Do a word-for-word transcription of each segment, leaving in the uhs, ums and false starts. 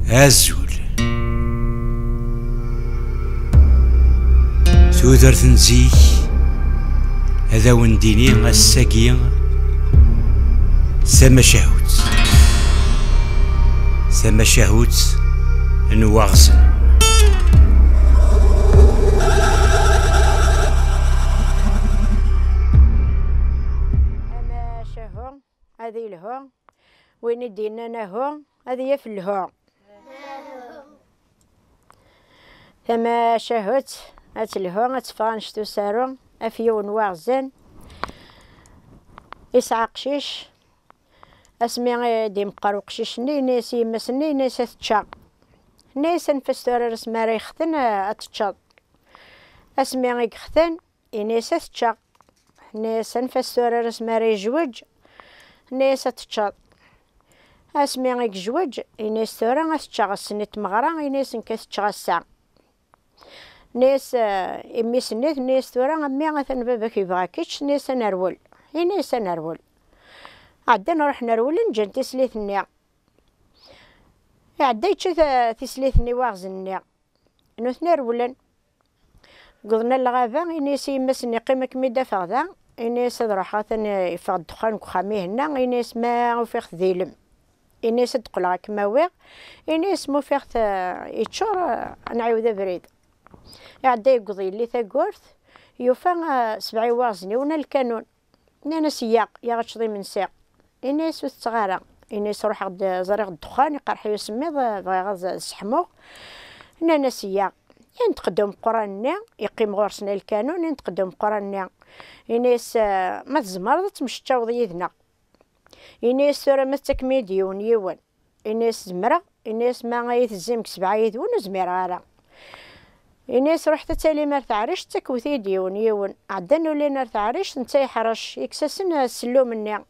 Azul. Tudert n zik, ad awen-d-iniɣ ass-agi tamacahut. Tamacahut n waɣzen. Amacahu ad yelhu, win i d-yennan ahu ad yaf lhu. Tamacahut ad telhu, ad teffeɣ annect usaru af yiwen waɣzen. Isɛa aqcic. Asmi i d-imeqqer uqcic-nni, yenna-yas i yemma-s-nni, yenna-yas: "Ad t-ččeɣ." Tenna-yas: "Anef-as tura ar asmi ara yexten, ad t-teččeḍ." Asmi i yexten, yenna-yas: "Ad t-ččeɣ." Tenna-yas: "Anef-as tura ar asmi ara yejweǧ." Tenna-yas: "Ad t-teččeḍ." Asmi i yejweǧ, yenna-yas: "Tura ad t-ččeɣ ass-nni n tmeɣra." Yenna-yas: "Nekk ad t-ččeɣ ass-a." Tenna-yas, eh, i mmi-s-nni, tenna-yas: "Tura a mmi, atan baba-k yebɣa-k kečč." Tenna-yas: "Ad nerwel." Yenna-yas: "Ad nerwel." Ɛeddan ruḥen rewlen, ǧǧan tislit-nni. Iɛedda yečča ta-, tislit-nni waɣzen-nni. Nutni rewlen. Wwḍen ar lɣaba, ini-as i yemma-s-nni: "Qqim, ad kem-id-afeɣ da." Ini-as: "Ad ruḥeɣ, atan yeffeɣ ddexxan deg uxxam-ihin-a." Ini-as: "Ma ufiɣ-t d ilem." Ini-as: "Ad d-qqleɣ ad kem-awiɣ." Ini-as: "Ma ufiɣ-t, eh, yeččur, eh, ad nɛiwed abrid." Iɛedda yewweḍ yelli tagurt, yufa, eh, sebɛa iwaɣzniwen ar lkanun. Nnan-as: "Yya, yya ad teččeḍ imensi." Ini-as: "Ur tetteɣ ara." Ini-as: "Ruḥeɣ-d, ẓriɣ ddexxan, iqerḥ-iyi usemmiḍ, bɣiɣ ad, ad sseḥmuɣ." Nnan-as: "Yya." Yenṭeq-d umeqqran-nni, yeqqim ɣur-sen ar lkanun, yenṭeq-d umeqqran-nni. Ini-as: "Eh, ma tzemreḍ ad temmecčaweḍ yid-neɣ." Ini-as: "Tura ma tettakem-iyi-d yiwen yiwen." Ini-as: "Zemreɣ." Ini-as: "Ma ay tezzim deg sebɛa yid-wen, ur zmireɣ ara." Ini-as: "Ruḥet ad talim ar teɛrict, ttakwet-iyi-d yiwen yiwen." Ɛeddan ulin ar teɛrict, netta yeḥrec, yekkes-asen ssellum-nni.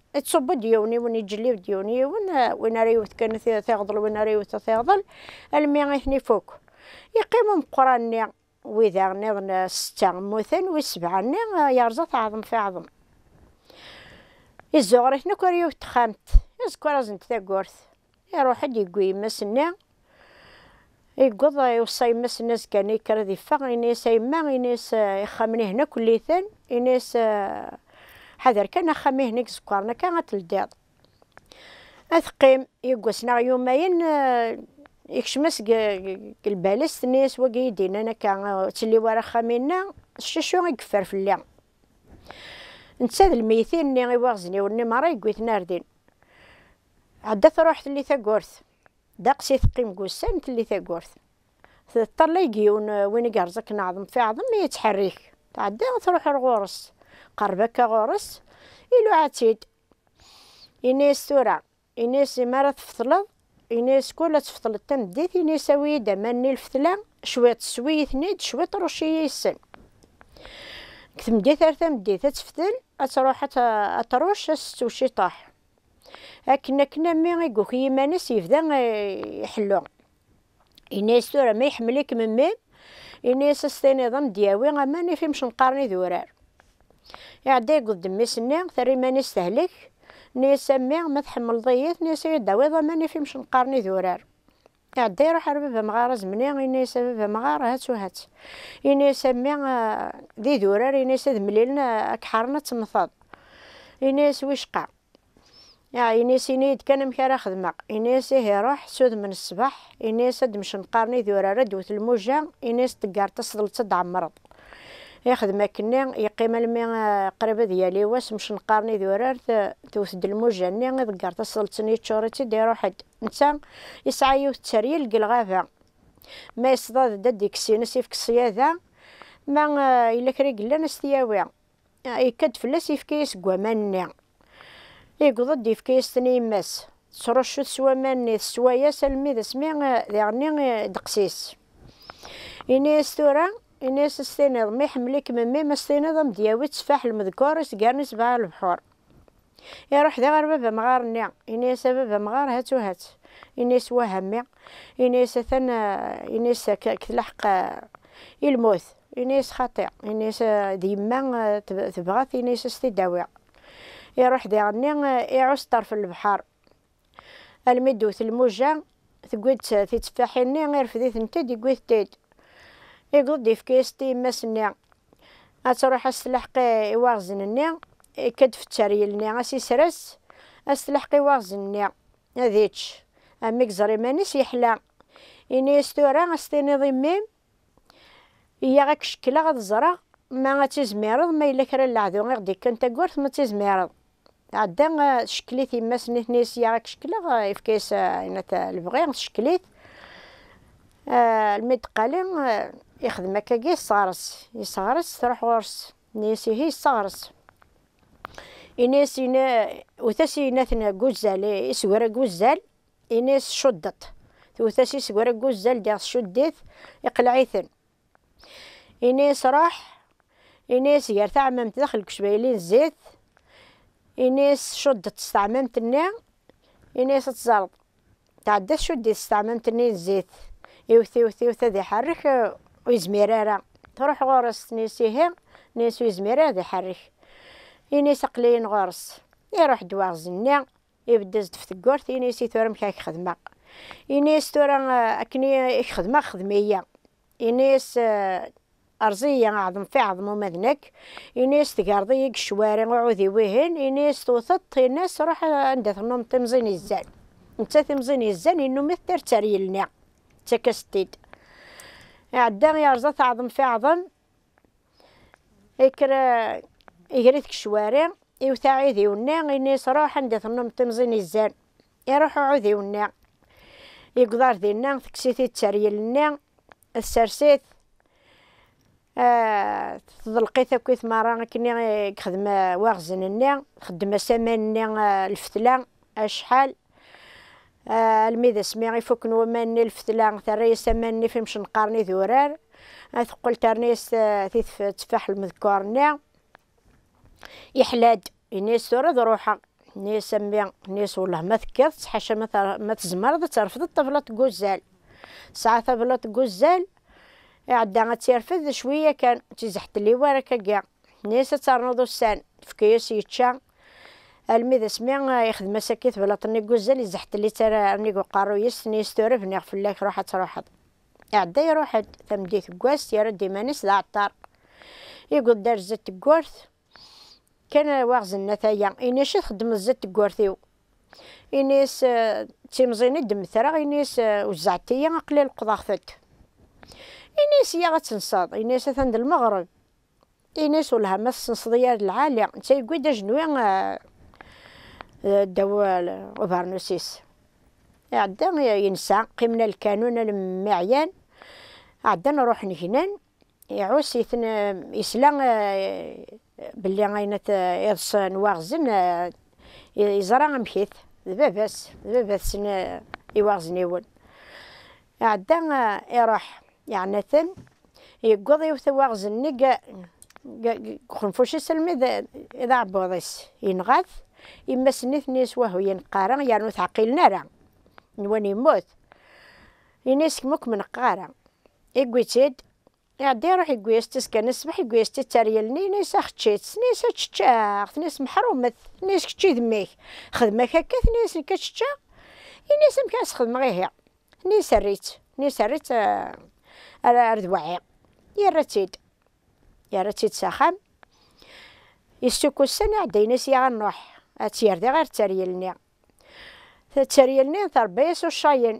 Ittṣubbu-d yiwen yiwen, iǧellib-d yiwen yiwen, eh, win ara yewwet kan ti-, tiɣḍel, win ara yewwet tiɣḍel, almi i ten-ifuk. Yeqqim umeqqran-nni, wid-a nniḍen, eh, setta mmuten, wis sebɛa-nni, eh, yerẓa teɛḍem f iɛḍem. Izzuɣer-iten akk ar yiwet texxamt, iẓekwer-asen-d tagurt. Iruḥ-d, yewwi yemma-s-nni, yewweḍ, iweṣṣa yemma-s-nni azekka-nni yekker ad iffeɣ, ini-as: "A yemma," ini-as, eh, "ixxamen-ihin akk lliten," ini-as, eh, "ḥader kan axxam-ihin i izekkren akka ad t-teldiḍ." Ad teqqim, yeggas neɣ yumayen, eh, yekcem-as deg, deg lbal-is, tenna-yas: "Wagi i d-yennan akka, eh, ur telli wara axxam-inna, s cacu i yeffer fell-i." Netta d lmeytin-nni, iwaɣzniwen-nni merra yewwi-ten ar din. Ɛedda truḥ telli tagurt. Ddeqs i teqqim deg wussan, telli tagurt. Teṭṭalay deg yiwen, eh, win i yerẓa akken aɛḍem f iɛḍem, mi yettḥerrik. Tɛedda, truḥ ar ɣur-s. Qerreb akka ɣur-s, iluɛa-tt-id. Ini-as: "Tura," ini-as, "imi ara tfetleḍ," ini-as, "kul ad tfetleḍ tameddit," ini-as, "awi-yi-d aman-nni lfetla, cwiṭ swi-yi-ten-id, cwiṭ rucc-iyi yes-sen." Deg tmeddit ar tameddit ad teftel, ad truḥ ad t-, ad trucc, ad s-tettew ciṭuḥ. Akken, akken, armi i yuki yiman-is, yebda, eh, iḥellu. Ini-as: "Tura ma iḥemmel-ik memmi," ini-as, "ad s-tiniḍ ad m-d-yawi aman i f imcenqaren idurar." Iɛedda yewweḍ-d mmi-s-nni, terra iman-is tehlek. Ini-as: "A mmi, ma tḥemmleḍ-iyi," ini-as, "ad yi-d-tawiḍ aman i f imcenqaren idurar." Iɛedda iruḥ ar baba amɣar azemni, ini-as: "A baba amɣar, hat u hat." Ini-as: "A mmi, ah, d idurar," ini-as, "ad mlilen, ah, ad k-ḥaren ad temmteḍ." Ini-as: "Wicqa?" Ya, ini-as: "Ini-yi-d kan amek ara xedmeɣ." Ini-as: "Ihi ruḥ s udem n ṣṣbeḥ," ini-as, "ad d-mcenqaren idurar, ad d-tewwet lmuja," ini-as, "teggar tasḍelt ad d-tɛemmreḍ." Ixdem akkenni, yeqqim almi, eh, qrib ad yali wass, mcenqaren idurar, t-, tewwet-d lmuja-nni, iḍegger tasḍelt-nni, yeččur-itt-id, iruḥ-d. Netta yesɛa yiwet n tteryel deg lɣaba. Ma yesḍad-d ad d-ikkes ines ifk ṣṣyada, ma, eh, yella kra i yellan ad s-t-yawi. Yekka-d fell-as, yefka-yas deg waman-nni. Yewweḍ-d, yefka-yas-ten i yemma-s. Tettruccu-t s waman-nni, teswa-yas almi d asmi, eh, diɣenni, eh, ddeqs-is. Ini-as tura, ini-as, a s-tiniḍ, ma iḥemmel-ik memmi, ma s-tiniḍ ad m-d-yawi tteffaḥ lemdekkur i s-garen isebɛa lebḥur. Iruḥ diɣ ɣer baba amɣar-nni, ini-as: "A baba amɣar, hat u hat." Ini-as: "Wah a mmi." Ini-as: "Atan, eh," ini-as, "ak-, ak tlaḥeq, eh, i lmut." Ini-as: "Xaṭi." Ini-as: "Eh, d yemma, eh, teb-, tebɣa-t," ini-as, "ad s-t-id-awiɣ." Iruḥ diɣenni, eh, iɛuss ṭṭerf n lebḥer. Almi d-tewwet lmuja, Tewwi-d titteffaḥin-nni, irfed-itent-id, yewwi-tent-id. Yewweḍ-d, yefka-yas-tt i yemma-s-nni. Ad truḥ ad s-tlaḥeq i, i waɣzen-nni, ikka-d f tteryel-nni, ad s-isres, ad s-tlaḥeq i waɣzen-nni, ad ičč. Am mi yeẓra iman-is yeḥla. Ini-as tura, ad s-tiniḍ i mmi-m, iyya ad k-cekkleɣ ad ẓreɣ ma ad tizmireḍ, ma yella kra n leɛdu i ɣ-d-ikkan tawwurt, ma ad tizmireḍ. Tɛedda, eh, tcekkel-it yemma-s-nni, tenna-yas iyya ad k-cekkleɣ, eh, yefka-yas, eh, ayen at lebɣi, tcekkel-it. Eh, almi d-teqqali, eh, ixdem akkagi, yesseɣres, yesseɣres, truḥ ɣur-s. Tenna-yas ihi yesseɣres. Ini-as, ini, wwet-as i yinat n guzzal, i, iseggra n guzzal, ini-as cuddeḍ. Tewwet-as iseggra n guzzal, diɣ tcudd-it, iqleɛ-iten. Ini-as ruḥ, ini-as ger taɛmamt daxel deg ucbayli n zzit, ini-as cuddeḍ s teɛmamt-nni, ini-as ad teẓreḍ. Tɛedda tcudd-it s teɛmamt-nni n zzit, iwet, iwet, iwet, ad iḥerrek, eh, ur yezmir ara. Truḥ ɣur-s, tenna-yas ihi, tenna-yas ur yezmir ara ad iḥerrek. Ini-as aql-iyi ɣur-s. Iruḥ-d waɣzen-nni, ibedd-as-d f tewwurt, ini-as i tura amek ara k-xedmeɣ. Ini-as tura, eh, akken i, i k-xedmeɣ, xdem-iyi. Ini-as, eh, rẓ-iyi, ɛḍem fi ɛḍem uma d nekk. Ini-as tgerḍ-iyi deg ccwari uɛudiw-ihin. Ini-as tewteḍ-t, ini-as ruḥ anda tennumeḍ timẓin yezzan. Netta timẓin yezzan yennum-it ar tteryel-nni. Ttak-as-t-id. Iɛedda yerẓa taɛḍem fi ɛḍem. Ikker, eh, iger-it deg ccwari, iwet aɛudiw-nni, ini-as ruḥ anda tennumeḍ timẓin yezzan. Iruḥ uɛudiw-nni. Yewweḍ ar dinna, tekkes-it-id tteryel-nni, tessers-it. Ah, teḍleq-it akkit merra akken i yexdem, ah, waɣzen-nni. Txeddem-as aman-nni, ah, lfetla, acḥal. Ah, almi d asmi i fukken waman-nni lfetla, terra-yas aman-nni f imcenqaren idurar. Ah, teqqel terna-yas, ah, titf-, tteffaḥ lmedkur-nni. Iḥla-d, ini-as tura ad ruḥeɣ. Ini-as a mmi, ini-as wellah ma tekkiḍ, ttḥaca ma ter-, ma tzemreḍ ad terfdeḍ tablaṭ n wuzzal. Tesɛa tablaṭ n wuzzal, iɛedda ad tt-yerfed cwiya kan, ur tt-izeḥtel i wara akkagi. Ini-as ad ternuḍ ussan, tefka-yas yečča. Almi d asmi, eh, ixdem-as akka i teblaṭ-nni n wuzzal, izeḥtel-itt ara arnig uqerruy-is, ini-as tura bniɣ fell-ak, ruḥ ad truḥeḍ. Iɛedda iruḥ-d, tameddit n wass, yerra-d iman-is d aɛeṭṭar. Yewweḍ-d ar zdat tewwurt, kan waɣzen n ataya, ini-as acu txeddmeḍ zdat tewwurt-iw? Ini-as, eh, d timẓin i d-mmetreɣ, ini-as, eh, wezzɛet-iyi, aql-i leqqḍeɣ-tent. Ini-as iyya ad tenseḍ, ini-as atan d lmeɣreb. Ini-as wellah ma tessenseḍ-iyi ar lɛali, netta yewwi-d ajenwi, eh, eh, ddaw, eh, ubernus-is. Iɛedda, yensa, qqimen a lkanun, almi ɛyan, ɛeddan ruḥen gnen, iɛuss-iten, eh, yesla, eh, belli ayen at, eh, iḍes n waɣzen, eh, yeẓra amek-it, d baba-s, d baba-tsen, eh, iwaɣzniwen. Iɛedda, eh, iruḥ, yeɛna-ten, yewweḍ iwet waɣzen-nni deg, deg, deg uxenfuc-is almi d, d aɛebbuḍ-is, yenɣa-t, yemma-s-nni tenna-yas wahu, ur neqqar ara, yernu ur t-ɛqilen ara, nwan yemmut. Ini-as kemm ur kem-neqqar ara. Yewwi-tt-id, iɛedda iruḥ yewwi-yas-tt azekka-nni ṣṣbeḥ, yewwi-yas-tt-id tteryel-nni, ini-as ax čč-itt, tenna-yas ad tt-ččeɣ, tenna-yas meḥrumet, tenna-yas kečč i d mmi-k, xedmeɣ akka, tenna-yas nekk ad tt-ččeɣ, ini-as amek ara s-xedmeɣ ihi, tenna-yas err-itt, tenna-yas err-itt, eh, ar, ar d waɛi, yerra-tt-id, yerra-tt-id s axxam, yessukk ussan iɛedda, ini-as yaɣ ad nruḥ, ad tt-yerr diɣ ar tteryel-nni, tteryel-nni trebba-yas uccayen.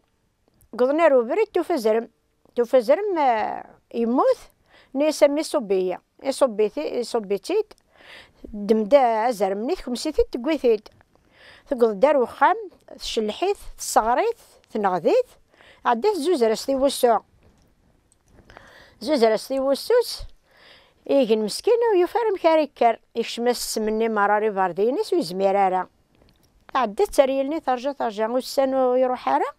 Wwḍen ar ubrid, tufa azrem. Tufa azrem, eh, yemmut, nni-as a mmi ṣubb-iyi. Iṣubb-it-, iṣubb-itt-id, ddem-d azrem-nni, tekmes-it-id, tewwi-t-id. Tewweḍ-d ar wexxam, tcelleḥ-it, tesseɣr-it, tenɣed-it, ɛedda tzuzer-as-t i wussu. Zuzer-as-t i wussu-s, igen meskin ur yufi ara amek ara yekker, ikcem-as ssem-nni merra ar iberdiyen-is ur yezmir ara. Tɛedda tteryel-nni terǧa terǧa, ussan ur iruḥ ara,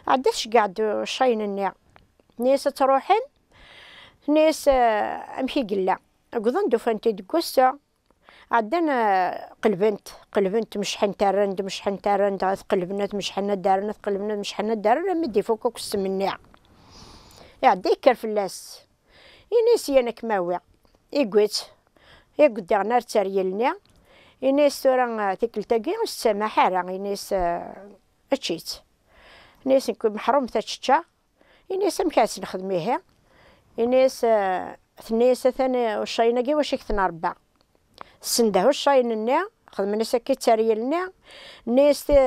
ɛedda tceggeɛ-d uccayen-nni. Tenna-yas ad truḥem, tenna-yas, eh, amek i yella. Wwḍen-d ufan-t-id deg wass-a. Ɛeddan, eh, qelbent, qelbent, mecḥent, rrant, mecḥent, rrant, ad qelben, ad mecḥen, ad d-rren, ad qelben, ad mecḥen, ad d-rren, armi d-ifuk akk ssem-nni. Iɛedda yekker fell-as. Ini-as yan ad kem-awiɣ. Yewwi-tt. Yewwi-d diɣen ar tteryel-nni. Ini-as tura, eh, tikkelt-agi ur s-tsamaḥ ara. Ini-as, eh, ečč-itt. Ini-as nekk meḥrumet ad ččeččeɣ. Ini-as amek ad s-nexdem ihi? Ini-as, eh, tenna-as atan, eh, uccayen-agi wacu i k-ten-rebba. Tessendeh uccayen-nni, xedmen-as akka i tteryel-nni, nni-as ti-,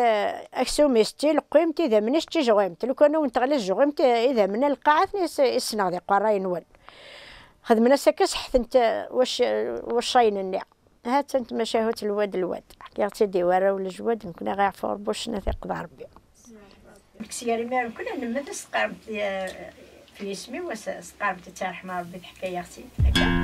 aksum-is d tileqqimt, idammen-is d tijɣimt. Lukan ur n-teɣli tejɣimt, idammen a lqaɛa, tenna-as issneɣ di iqerray-nwen. Xedmen-as akka seḥtent, eh, wac-, uccayen-nni. Ha-tt-an tmacahut lwad lwad. Ḥkiɣ-tt-id i warraw n lejwad, nekni ɣ iɛfu Rebbi, ccna tiqḍa Rebbi. Deg syer imir mkul ad nemmet, s tqerbt, eh, f yisem-iw, s tqerbt ad terḥem Rebbi, teḥka-yaɣ-tt-id. Akka.